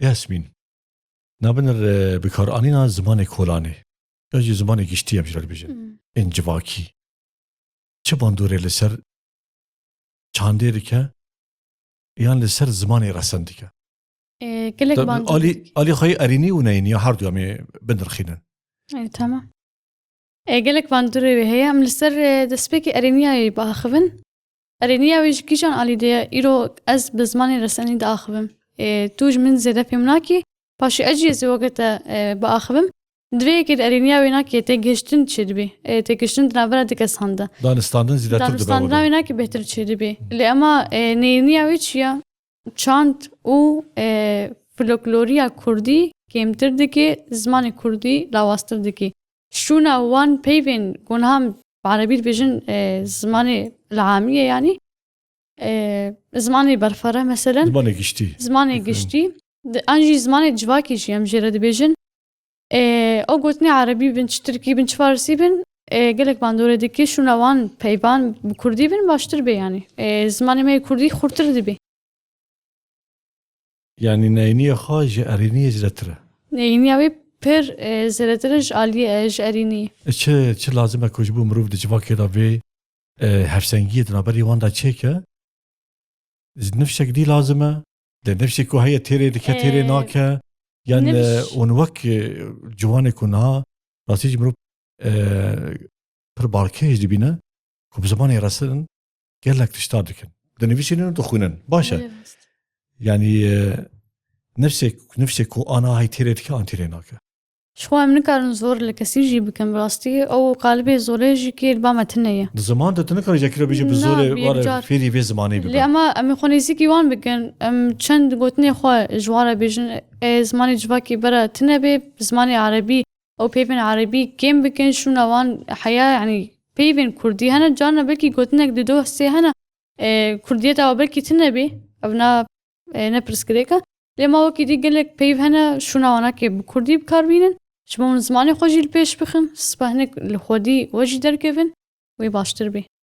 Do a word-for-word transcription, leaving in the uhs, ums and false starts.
Yasmîn, nabinir e, bikaranîna zimanê kolanê ya jî zimanê giştî em jî re dibêjin. Hmm. Ên civakî. Çi bandorê li ser çandê dike yan li ser zimanê resen dike? E, gelek bandorê. Alî xweyî erênî û neyînî ya herdu em ê binirxînin. E, tamam. E, gelek bandorê wê heye. Em li ser e, destpêkê erêniya wê biaxivin. Erêniya wê ji kîjan alî de ye? Îro ez bi zimanê resenî diaxivim. E, tu ji min zêde fêm nakî. Paşê ez jî ez ê weke te e, biaxivim. Di vê yekê de erêniya wê nakê têgihiştin çêdibî. E, têgihiştin di navbera du kesan de. Danistandin zêdetir dibe. Danistandina wê nakê bêhtir çêdibî. Lê ema e, neyîniya wê çi ye? Çand û e, folkloriya kurdî kêmtir dikê, zimanê kurdî lawaztir dikê. Şûna wan peyvên ku niha em bi erebî dibêjin e, zimanê ilhamî ye yanî. E, zimanê berfere meselen. Zimanê giştî. Zimanê giştî. Di, an jî zimanê civakî jî em jê re dibêjin. E, ew gotinê erebî bin, çi tirkî bin, çi farsî bin, e, gelek bandorê dike şûna wan peyvan bi kurdî bin baştir bê yanî. E, zimanê me yê kurdî xurtir dibê. Yanî neyîniya xwe ji erêniyê zêdetir e. Neyîniya wê pir e, zêdetir e ji aliyê e, ji erêniyê. E, çi, çi lazim e ku ji bo mirov di civakê de vê e, hevsengiyê di navberî wan de çêke? Nifşek dî lazim e. Di nifşê ku heye têrê dike, têrê e, nake. Yan e, hûn wek e, ciwanê ku niha rastî jî mirov e, pir balkêş dibîne ku bi zimanê resin gelek tişta dikin. Dinivîsînin û dixwînin. Baş e. Yanî e, nifşê, nifşê ku ana hay têrê dike, an têrê nake. Ji xwe em nikarin zor li kesî jî bikin bi rastî. Ew qalibê zorê jî kê li ba me tune ye. Di ziman de tu nikarî jekî re bêjî bi zorê ware fêrî vê zimanê bibe. Lê ema em ê xwe nêzîkî wan bikin. Em çend gotinê xwe ji wan re bêjin, ê zimanê civakî bera tune bê, zimanê erebî, ew peyvên erebî kêm bikin, şûna wan heya, yanî peyvên kurdî hene, carna belkî gotinek di doh sê hene, e, kurdiyeta we belkî tune bê. Ev na, e, ne pirsgirêk e. Lê ma wekî dî gelek peyv hene, şûna wan nake bi kurdî bi kar bînin. Ji bo min zimanê xwe jî li pêş bixin, sibe hinek li xwedî we jî derkevin, wê baştir bê.